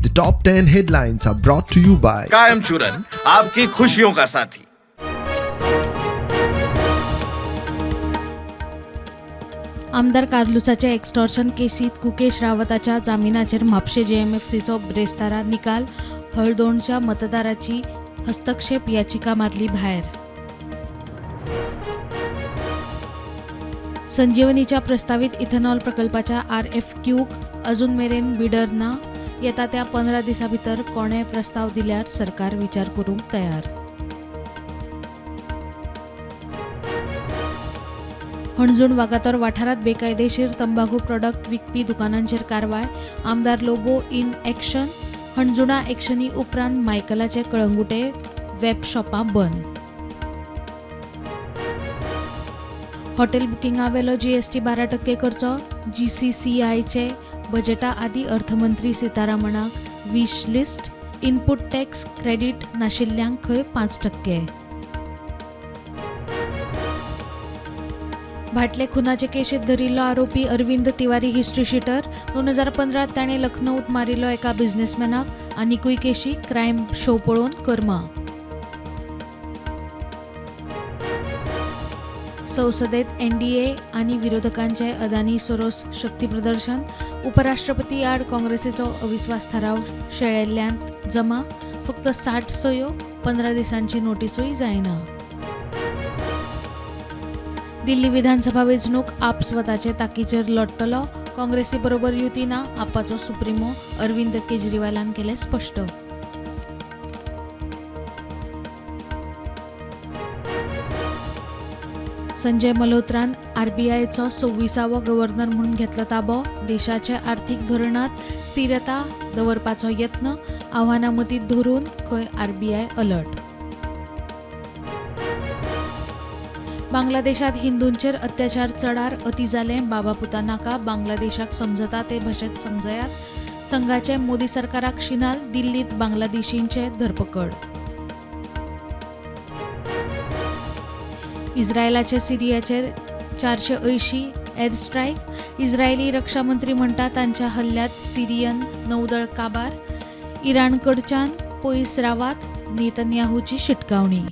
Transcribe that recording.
The top 10 headlines are brought to you by कायम चूरन आपकी खुशियों का साथी। आमदार कार्लुसाच्या एक्स्टॉर्शन केसीत कुकेश रावताच्या जामिनाचेर म्हापशें जेएमएफसीचो ब्रेस्तारा निकाल. हळदोणच्या मतदाराची हस्तक्षेप याचिका मारली भायर. संजीवनीच्या प्रस्तावीत इथेनॉल प्रकल्पाच्या आरएफक्यूक अजून मेरेन बिडर ना. येता त्या 15 दिसां भितर कोणेय प्रस्ताव दिल्यार सरकार विचार करूंक तयार. हणजूण वागातोर वाठारांत बेकायदेशीर तंबाखू प्रॉडक्ट विकपी दुकानांचेर कारवाय. आमदार लोबो इन एक्शन. हणजुणा एक्शनी उपरांत मायकलाचे कळंगुटे वेब शॉपां बंद. हॉटेल बुकिंगावेलो जीएसटी 12% करचो. जीसीसीआयचे बजेटा आदीं अर्थमंत्री सीतारामणाक wish list. Input tax credit नाशिल्ल्यांक खंय 5%. भाटले खुनाचे केशीत धरिल्लो आरोपी अरविंद तिवारी हिस्ट्री शिटर. 2015त ताणें लखनौत मारिल्लो एका बिझनेसमॅनाक. आनिकूय केशी. क्रायम शो पळोवन कर्मा. संसदेत एनडीए आनी विरोधकांचे अदानी सोरोस शक्ती प्रदर्शन. उपराष्ट्रपती आड काँग्रेसीचो अविस्वास थाराव शेळेल्ल्यांत जमा. फक्त 60 सयो. 15 दिसांची नोटीसूय जायना. दिल्ली विधानसभा वेंचणूक आप स्वताचे ताकीचेर लढटलो. काँग्रेसी बरोबर युती ना. आपाचो सुप्रिमो अरविंद केजरीवालान केलें स्पश्ट. संजय मल्होत्रान आरबीआयचो 26आवो गव्हर्नर म्हणून घेतलो ताबो. देशाचे आर्थीक धोरणांत स्थिरता दवरपाचो यत्न. आव्हानां मतींत धरून खंय आरबीआय अलर्ट. बांगलादेशात हिंदूंचेर अत्याचार चडार. अती जालें, बाबा पुता नाका. बांगलादेशाक समजता ते भाशेंत समजयात. संघाचे मोदी सरकाराक शिनाल. दिल्लीत बांगलादेशींचे धरपकड. इस्रायलाचे सिरियाचेर 480 एअर स्ट्रायक. इस्रायली रक्षा मंत्री म्हणटा तांच्या हल्ल्यात सिरियन नौदळ काबार. इराणकडच्यान पयस रावात, नेतन्याहूची शिटकावणी.